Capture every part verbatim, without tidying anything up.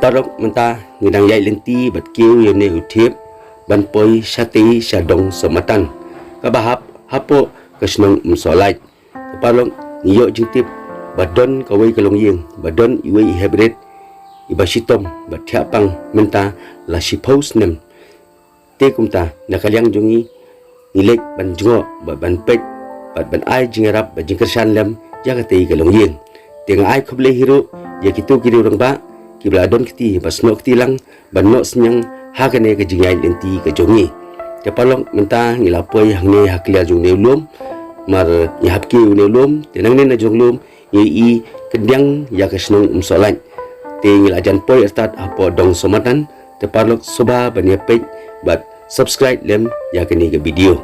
Paralok, mynta ngi dang ïaid lynti bad kiew ïa une u thiep ban poi shatei sha dong Sohmatan kaba hap hapoh ka shnong Umsohlait. Te paralok, ngi ïoh jingtip ba don kawei ka longïing ba don iwei i hep rit iba shitom ba thiah pang mynta la shiphew snem. Te kumta na ka liang jong ngi, ngi leit ban jngoh bad ban peit bad ban ai jingïarap bad jingkyrshan lem ïa katei ka longïing. Te nga ai khublei hi ruh ïa kito ki rangbah kiba la don kti ba snoh kti lang ban noh synñiang ha kane ka jingïaid lynti ka jong ngi. Te paralok, mynta ngi la poi hangne ha kliar jong une u lum, mar ngi hap kiew une u lum. Te nangne na jrong lum ngi i kyndiang ïa ka shnong Umsohlait. Te ngi la jan poi artat hapoh dong Sohmatan. Te paralok, sngewbha ban ïa peit bad subscribe lem ïa kane ka video.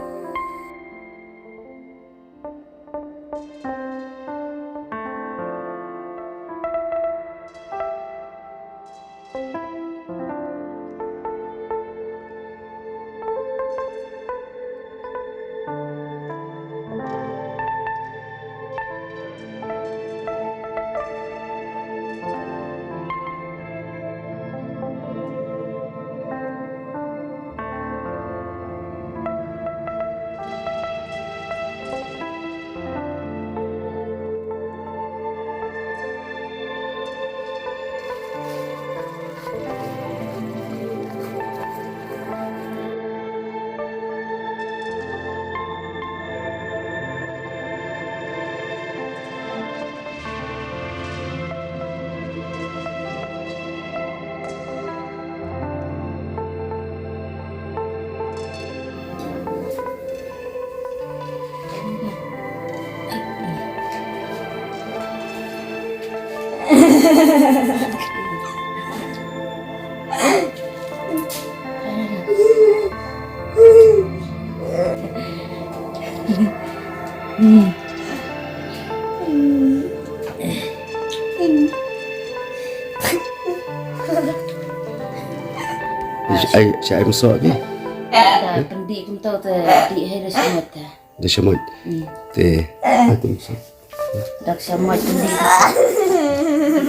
Ai, sa ai mso ki? Da pyndih kumto te dih hai da shamot te. Da shamot. Hmm. Te, ai te mso. Da shamot pyndih.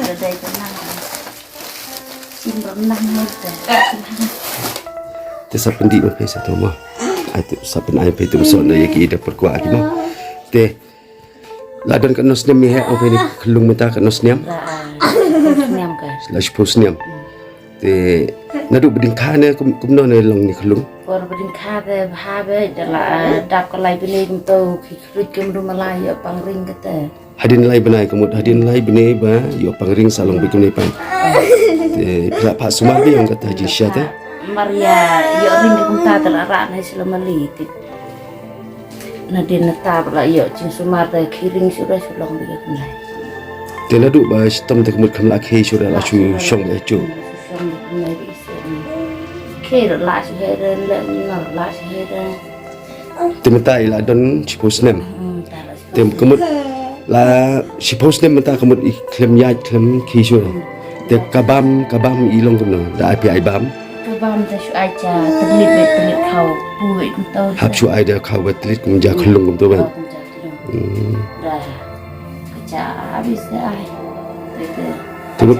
Da dai te nang. Sim ram nang hai te. Te sa pyndih ma phi sa to ma. Ai te sa pyn ai phi te mso na ïa ki da pyrkhuwa ki ma. Te la don katno snem ïa, ong phi ne khyllung mynta katno snem? La, ah, shiphew snem ka. La shiphew snem. Hmm. Te naduh ba dang kha ne kum, kumno ne long ne khyllung? Por ba dang kha te bha bha da la, ah, dap ka lai bnai kumto ki khrut kum du ma la ïoh pang ring kata. Hadien lai bnai ka mut, hadien lai bnai ba ïoh pang ring sa long beit kumne pat. Te phi la phah sumar beit ong kata jingshisha te? Mar ïa ïoh ring kumta te la rah na shlem mali te. Nadien nata ba la ïoh jingsumar te khie ring shuh ruh shu long beit kumne. Te naduh ba shitom te ka mut kam la khie shuh ruh la shu shong beit shuh. Shu shong beit kumne beit shuh. Khie ruh la shu heh ruh, leh ruh la shu heh ruh. Te mynta i la don shiphew snem. Hmm, ta la shiphew. Te ka mut la shiphew snem mynta ka mut i khlem ïaid khlem khie shuh. Te ka bam, ka bam i long kumno, da ai phi ai bam? Ka bam te shu ai ja tylli beit, tylli khaw, pu beit kumto. Hap shu ai da khaw beit tylli kum ja khyllung kumto beit. Kum ja khyllung. Hmm. Da ka ja abis da ai. Te te. Te mut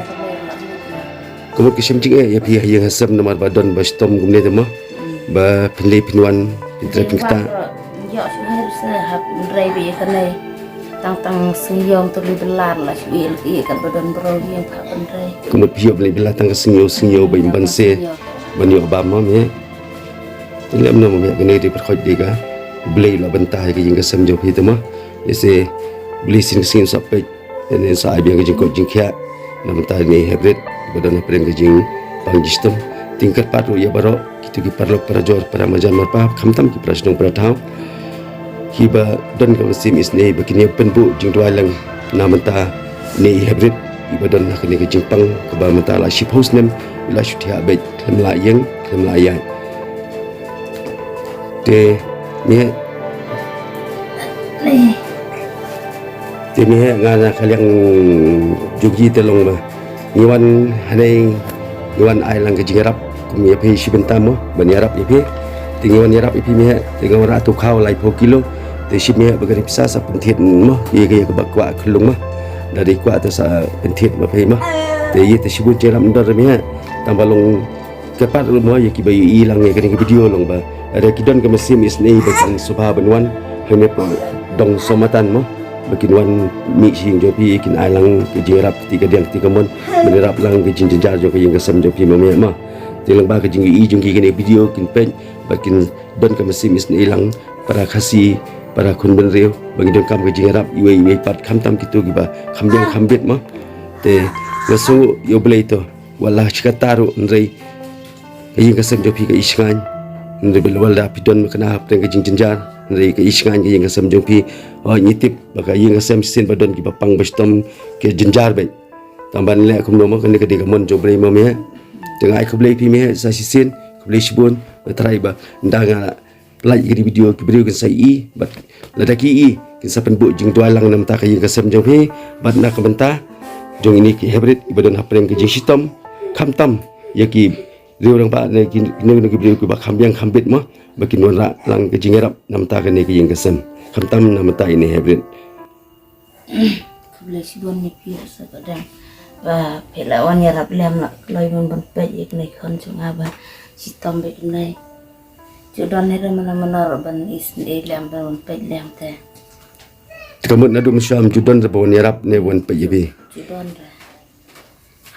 Ka mut ka shem jingeh ïa phi ha ïing ha sem namar ba don ba shitom kumne te mo. Ba phin leit phin wan, phin trei phin ktah. Ïoh shu her se hap pynrei beit ïa kane. Tang tang sngewïong tu leit bylla la shu ïa leit ïa ka ba don bro ïa pha pynrei. Ka mut phi ïoh leit bylla tang ka sngewïong sngewïong ba im ban se. Ban ïoh bam mo me. Te lem no mo me kane dei pyrkhat dei ka. Blei la bynta ïa ka ïing ka sem jong phi te mo. Ïa se Blei sien ka sngewsih peit. Ïa ne sa ai biang ka jingkoit jingkhiah na bynta ne hybrid ba don hapdeng ka jingpang jingshitom. Te ngi kyrpad ruh ïa baroh kito ki paralok parajor para marjan marpa khamtam ki para shnong para thaw kiba don ka mynsiem isynei ba kin ïa pynbuh jingduwai lang na bynta ne hybrid kiba don ha kane ka jingpang kaba mynta la shiphew snem la shu thiah beit khlem lah ïeng khlem lah ïaid. Te mih. Te mih nga na ka liang jong ki te long ba ngi wan hangne ngi wan ai lang ka jingïarap kum ïa phi shi bynta mo ban ïarap ïa phi. Te ngi wan ïarap ïa phi mih te nga wan rah tu khaw laiphew kilo. Te shi mih ba ka ri pisa sa pynthied mo ïa ka ïa ka ba kwah khyllung mo. Da dei kwah te sa pynthied mo phi mo. Te ïa te shibun jingïarap ndor me ha. Tang ba long kyrpad ruh mo ïa kiba ïohi lang ïa kane ka video long ba lada ki don ka mynsiem isynei ba kin sngewbha ban wan hangne hapoh Dong Somatan mo, ba kin wan mih sha ïing jong phi, kin ai lang ka jingïarap kti kadiang kti kamon ban ïarap lang ka jingjynjar jong ka ïing ka sem jong phi mo me ha mo. Te lyngba ka jingïohi jong ki kane ka video kin peit bad kin don ka mynsiem isynei lang para Khasi, para khun bynriew ba ngi donkam ka jingïarap iwei iwei pat, khamtam kito kiba kham biang kham bit mo. Te nga sngew ïa U Blei to wat la shi katta ruh, hynrei ka ïing ka sem jong phi ka i shngaiñ. Hynrei ba la wat la phi don kane hapdeng ka jingjynjar, hynrei ka i shngaiñ ka ïing ka sem jong phi. Hooid ngi tip ba ka ïing ka sem shisien ba don kiba pang ba shitom ki jynjar beit. Tang ban leh kumno mo, kane ka dei ka mon jong U Blei mo me ha. Te nga ai khublei phi me ha sa shisien, khublei shibun. Nga trai ba ynda nga lait ïa kane ka video ki briew kin sa ïohi bad lada ki ïohi kin sa pynbud jingduwai lang na bynta ka ïing ka sem jong phi bad na ka bynta jong ine ki hybrid kiba don hapdeng ka jingshitom, khamtam ïa ki briew rangbah ne ki, kine ki briew kiba kham biang kham bit mo, ba kin wanrah lang ka jingïarap na bynta kane ka ïing ka sem, khamtam na bynta ine hybrid. Khublei shibun ïa phi sa ka dang ba phi la wan ïarap lem, la kloi ban ban peit ïa kane ka khon jong nga ba shitom beit kane. Ju don ne re mano mano ruh ban isynei lem, ban ban peit lem te. Te ka mut naduh mynshuwa ym ju don re ba wan ïarap ne wan peit ïa phi? Ju don re.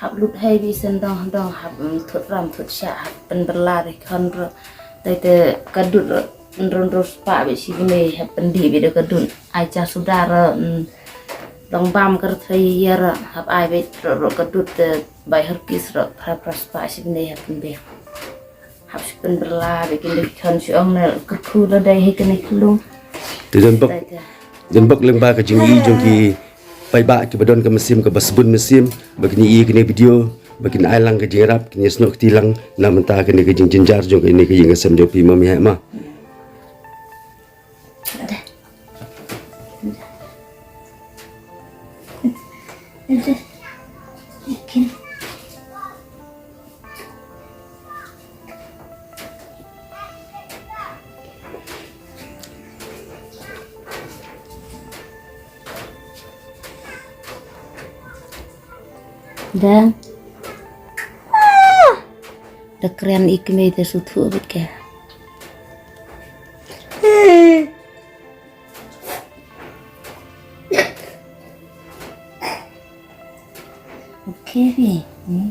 Hap lut hei beit shen dong dong, hap, mm, thut ram thut shah, hap pynbylla re khon ruh. Te te ka dud ruh, mm, ynru ynru spah beit shi bnai, hap pyndih beit da ka dud. Ai cha suda ruh, mm, long bam ka rthei ïa ruh, hap ai beit ruh ruh ka dud te bai herkis ruh, phra phra spah shi bnai hap pynbiang. Hap shu pynbylla beit, kin dei khon shu ong ne kyrkhu lada hi kane ka lum. Te don bok, don bok lyngba ka jingïohi jong ki paidbah kiba don ka mynsiem kaba sbun mynsiem ba kin ïohi kane ka video, ba kin ai lang ka jingïarap, kin ïasnoh kti lang na bynta kane ka jingjynjar jong kane ka ïing ka sem jong phi mo me ha mo. Da. Ah! Da kren i kmie da shu thuh beit ka. Okay, bi. Hmm.